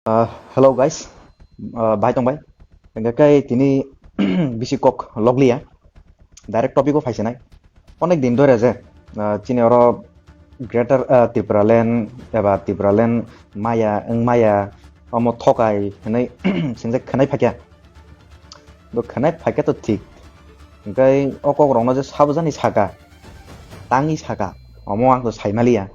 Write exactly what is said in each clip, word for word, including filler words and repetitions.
Uh, hello guys, uh, bai tong bai. Hingke kai tini bisi kok loglia. Direct topic o phaisinai. Onek din dore je, uh, chini oro Greater, uh, Tipraland eba Tipraland maya wng maya omo thokai hinui singjak khnai phakya. Bo khnai phakya to thik. Hingke o kok rokno je sabjani saka, tangi saka, omo ang to saimaliya.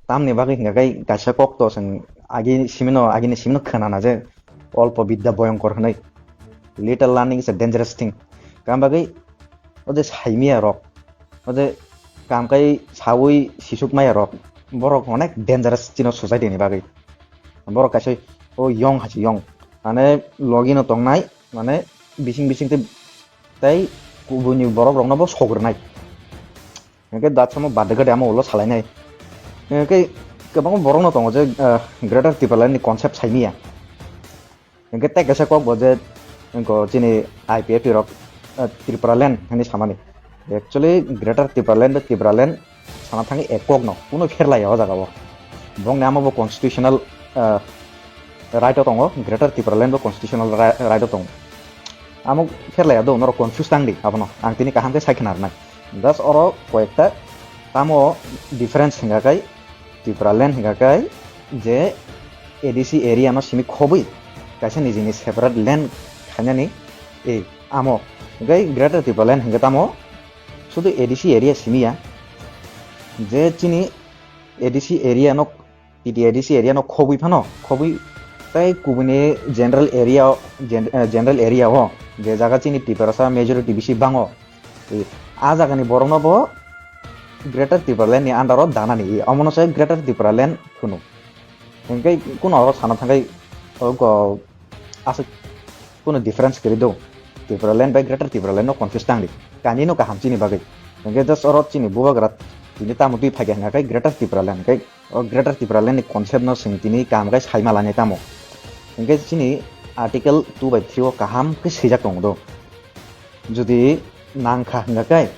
Tamni bagwi hingka khe kaisa kok to chwng agini simino, agini simino khwnana je olpo bidya boyongkor hwnwi. Little learning is a dangerous thing. Kam bagwi o je saimiya rok, o je kam kai sawi sisuk maya rok, borok onek dangerous chino society ni bagwi. Borok kaisa o yong hachi yong, mane logi no tongnai, mane bising bising tei, tei kubuni borok rokno bo sogrwnai. Hingke datsamo badde gade amo ulo salainai. Hingke kwbangma borokno tongo je, ah, Greater Tipraland ni concept saimiya. Hingke tei kaisa kok bo je, wngko chini I P F T rok, ah, Tipraland hinui samani. Actually, Greater Tipraland tei Tipraland sana thangwi ek kok no, kuno pherlaiya o jaga o. Bongni amo bo constitutional, ah, right o tongo, Greater Tipraland bo constitutional ri-, right o tongo. Amo pherlaiya do, norok confuse tang di abono. Ang tini kaham khe sai khna rwnai. Just oro koyekta tamo difference hingka kai, Tipraland hingka kai je A D C area no simi khobwi kaisa nijini separate land khainani, e, amo. Hingke Greater Tipraland hingke tamo sudu A D C area simi ya. Je chini A D C area no, T T A D C area no khobwi phano, khobwi tei kubuni general area o, gen-, eh, general area o, je jaga chini Tiprasa majority bisi bango, e, a jaga ni borok no bo Greater Tipraland ni under o danani, e, omono se Greater Tipraland hwno. Hingke kuno oro sana thangwi, o go-, aswk kuno difference kwrwi do. Tipraland bai Greater Tipraland no confuse tang di. Kani no kaham chini bagwi. Hingke just oro chini bubagra tini tamo twi phaikha hingka khe Greater Tipraland, hingke o Greater Tipraland ni concept no chwng tini kaham khe sai ma lainai tamo. Hingke chini Article two by three o kaham khe swijak tongo do. Jodi nangkha hingka khe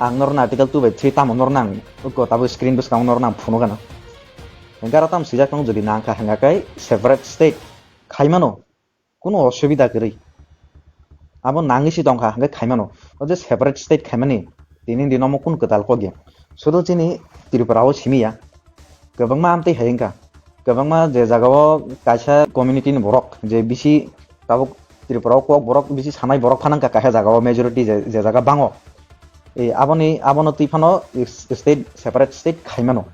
ang norno Article two by three tamo norno ang ko tabo screen bwskango norno ang phunukgana. Hingke aro tamo swijak tongo, jodi nangkha hingka khe separate state khaimano. Kuno osubida kwrwi. Abo nangwi si tongkha, hingke khaimano. O je separate state khaimani, tini dino omo kun kwtal kok ya. Sudu chini Tripura o simi ya. Kwbangma amtwi hai wngkha. Kwbangma je jaga o kaisa community ni borok, je bisi tabuk Tripura o kok borok bisi sanai borok phano wngkha kaisa jaga o majority je, je jaga bango. E, aboni, abono twi phano is-, state, separate state khaimano.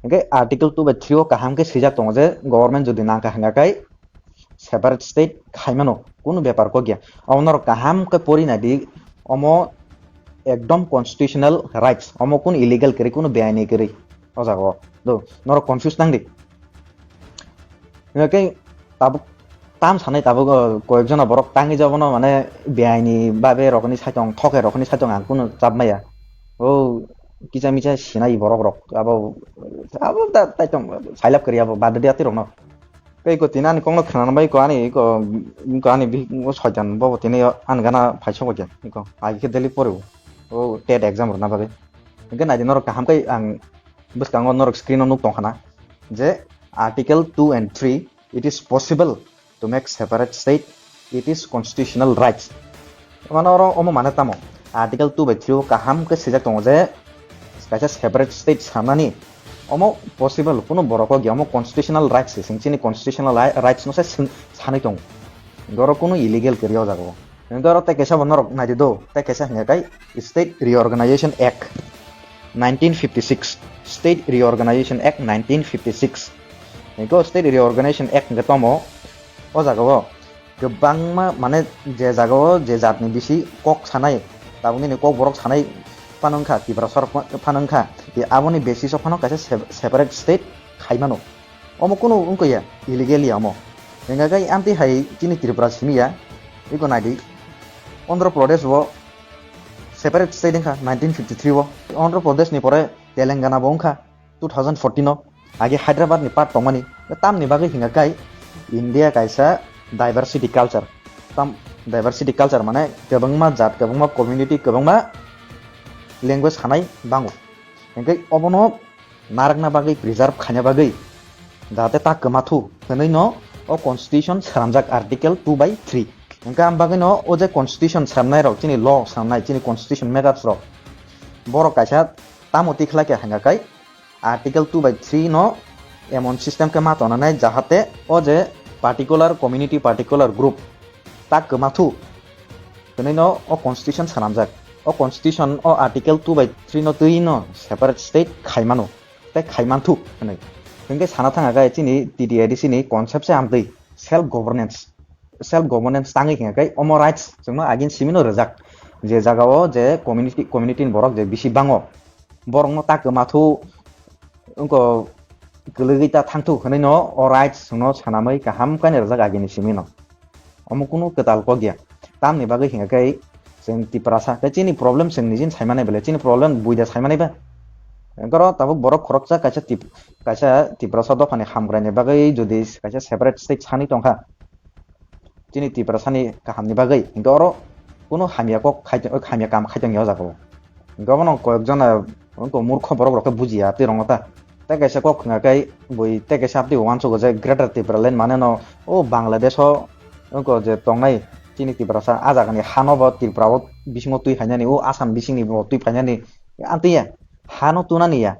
Hingke Article two by three o kaham khe swijak tongo je government jodi nangkha hingka khe separate state khaimano, kunu bepar kok ya. Omo norok kaham khe pori nai di, omo ekdom constitutional rights, omo kunu illegal kwrwi, kunu beaini kwrwi o jaga o. Do, norok confuse tang di. Hingke tabuk tam sanai tabuk, o, koyek jona borok tangwi jabono mane beaini babe rokni saitong, thoke rokni saitong ang kunu chap maya. O kisa misa sinai borok rok abo, abo da, taitom sailap kwrwi abo bad de atwi rokno. Tei iko tini ani kokno khwnana bai iko ani iko, iko ani bihik soitan bobo tini ani gana phaisok bai khe iko agi khe daily pore o TET exam rwna bagwi. Hingke naidi norok kaham khe ang bwskango norok screen o nuk tongkha na je Article two and three, it is possible to make separate state, it is constitutional rights. Mane oro omo mane tamo Article two by three o kaham khe swijak tongo je kaisa separate state sanani omo possible, kuno borok o gya, omo constitutional rights se, chini constitutional ri-, rights no se sing-, sanwi tongo. Oro kuno illegal kwrwi o jaga o. Hingke oro tei kaisa bo norok naidi do, tei kaisa hingka khe State Reorganization Act nineteen fifty-six, State Reorganization Act nineteen fifty-six. Hingke o State Reorganization Act hingke tamo o jaga o kwbangma, mane, je jaga o je jat ni bisi kok sanai, tabuk nini kok borok sanai phano wngkha, Tiprasa rok phano wngkha, aboni basis o phano kaisa se-, separate state khaimano. Omo kunu wngkha ya, illegal ya omo. Hingka khe amtwi hai chini Tripura simi ya, iko naidi. Andhra Pradesh bo separate state wngkha nineteen fifty-three o. Andhra Pradesh ni pore Telangana bo wngkha two thousand fourteen o. Age Hyderabad ni part tongmani. Tamni bagwi hingka khe India kaisa diversity culture. Tam diversity culture mane kwbangma jat, kwbangma community, kwbangma language sanai bango. Hingke obono narwkna bagwi, preserve khaina bagwi jahate ta kwmathu hwnwi no o constitution swnamjak article two by three. Hwnkhe ang bagwi no o je constitution swnamnai rok, chini law swnamnai, chini constitution makers rok, borok kaisa tamo tikhlai khe hwnga kai article two by three no emon system khe ma tonanai jahate o je particular community, particular group ta kwmathu hwnwi no o constitution swnamjak. O constitution o article two by three no twi no separate state khaimano tei khaimanthuk hwnwi. Hwnkhe sana thang khe chini T T A D C ni concept se amtwi self governance, self governance tangwi hwnkhe omo rights chwngno agin simino rwjak, je jagao je community, community ni borok je bisi bango, borokno ta kwmathu wngko kwlwgwi ta thangthuk hwnwi no o rights chwngno sanamwi kaham khe rwjak agini simino. Omo kunu kwtal kok ya. Tamni bagwi hingkha khe chwng Tiprasa khe chini problem chwng nijin saimani bele, chini problem buida saimani ba. Goro tabuk borok khoroksa kaisa Tip-, kaisa Tiprasa dophani hamkraini bagwi jodi kaisa separate state sani tongkha, chini Tiprasani kahamni bagwi, hingkhe oro kunu hamya kok khai-, hamya kam khai tongya o jaga o. Hingkhe obono koyok jona wngkha murkho borok rok khe bujiya twi rwngno ta. Tei kaisa kok hwnga khe bui tei kaisa aptwi uansugo je Greater Tipraland mane no o Bangladesh o wngkha je tongnai chini Tiprasa, a jagani hano bo Tripura o bisingo twi phainani, o Assam bisingni bo twi phainani, amtwi ya hano tunani ya.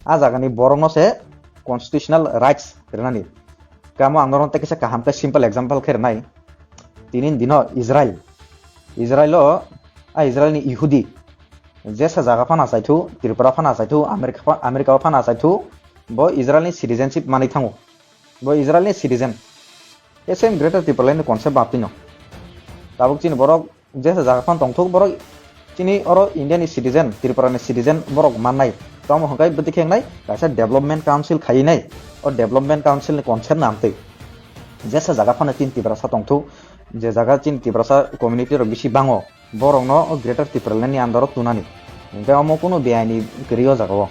A jagani borokno se constitutional rights rwnani. Kamo ang norok tei kaisa kaham khe simple example khe rwnai. Tini dino Israel. Israel o, a Israel ni Ihudi jesa jaga phano achaithu, Tripura phano achaithu, America pha-, America o phano achaithu, bo Israel ni citizenship manwi thango. Bo Israel ni citizen. E same Greater Tipraland ni concept ba tino. Tabuk chini borok jesa jaga phano tongthok borok chini oro India ni citizen, Tripura ni citizen borok mannai. Tamo hwnkhai bwtwi khe wngnai kaisa development council khainai. O development council ni concept no amtwi. Jesa jaga phano chini Tiprasa tongthok, je jaga chini Tiprasa community rok bisi bango. Borokno o Greater Tipraland ni under o tunani. Hingkhe omo kunu beaini kwrwi o jaga o.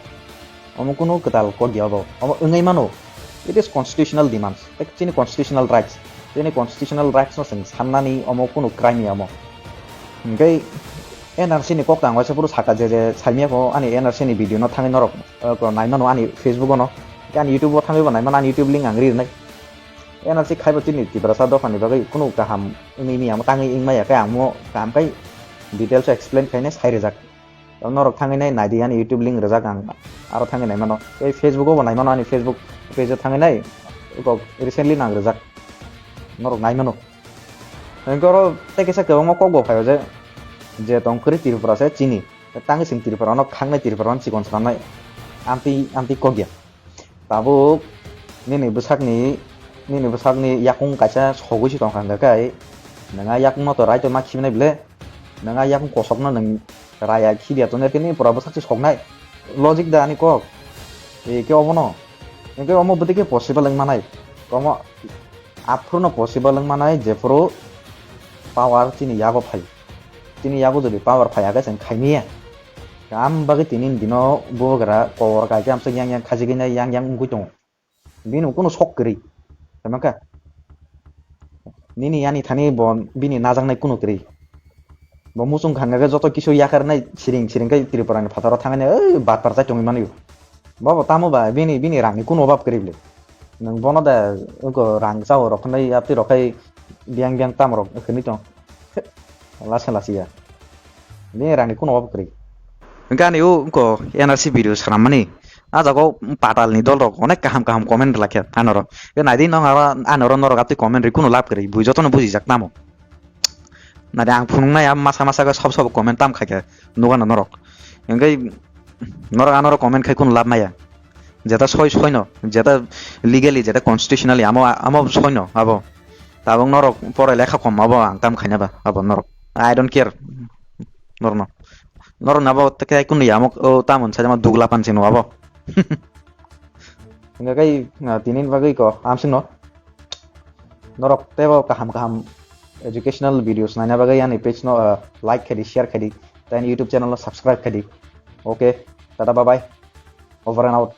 Omo kunu kwtal kok ya obo. Omo wngwi mano. It is constitutional demands. Ek chini constitutional rights. Chini constitutional rights no chwng sannani omo kunu crime ya omo. Hingkhe N R C ni kok tang waisa phuru saka je je saimya ko ani N R C ni video no thangwi norok, eh, ko nai mano ani Facebook o no. Ani YouTube o thangwi bo nai mano, ani YouTube link ang ri rwnai. N R C khai bo chini Tiprasa dophani bagwi kunu kaham wngwi manya, tangwi wngmaya khe ang mo kaham khai details o explain khainai sai rwjak. Norok thangwi nai naidi ani YouTube link rwjak ang aro thangwi nai mano. Tei Facebook o bo nai mano ani Facebook page o thangwi nai kok recently nang rwjak. Norok nai mano. Hwnkhe oro tei kaisa kwbangma kok bo phaio je, je tong kwrwi Tripura se chini. Tangwi chwng Tripura no khangnai Tripura no chikon swnamnai. Amtwi, amtwi kok ya. Tabuk nini bwsakni, nini bwsakni yakung kaisa sogwi se tongkha hwnkha khe, nwng a yakungno to raitwi ma khibianai bwle? Nwng a yakung kosokno nwng raya khibiya tongnai, tini pura bwsak se soknai? Logic da ani kok? E khe obono? Hwnkhe omo bwtwi khe possible wng manai? Omo aphuru no possible wng manai jephuru power chini yago phai. Chini yago jodi power phai khe chwng khaimaya. Am bagwi tini dino bubagra kobor kai khe amswk yang yang khajigwi nai yang yang wngwi tongo. Bini kunu sok kwrwi. Tamo kha? Nini yani thani bo bini najaknai kunu kwrwi. Bo muchung kha hwnkhe joto kisu yakarnai siring siring khe Tripura ni phataro thangwi nai, oi, batpar chai tongwi manwi. Bo bo tamo ba bini, bini rangni kunu obab kwrwi bwle. Nwng bono da wngkha rang chao rok hwnwi yaptwi rok khai biyang biyang tamo rok hwnwi tong. Lasa lasi ya. Bini rangni kunu obab kwrwi. Hwnkhe ani o wngkha N R C video sanammani. A jaga o patal ni dol rok onek kaham kaham comment rwlai khe anoro. Khe naidi nong aro anoro norok atwi comment rwi kunu lab kwrwi. Bui jotono bujijak tamo. Naidi ang phunuknai a masa masa khe sob sob comment tam khai khe nukgano norok. Hwnkhe norok anoro comment khai kunu lab maya. Jeta soi soino, jeta legally, jeta constitutionally amo, amo soino abo. Tabuk norok porai lekha kom abo ang tam khaina ba abo norok. I don't care. Norno. Norok nabo tei kunu yamok o tamon sajama dugla panchino abo. Hingkha kai, ah, tini bagwi ko amsino. Norok tebo kaham kaham educational videos naina bagwi ani page no, ah, like khaidi, share khaidi, tei ani YouTube channel no subscribe khaidi. Okay, tata bye bye. Over and out.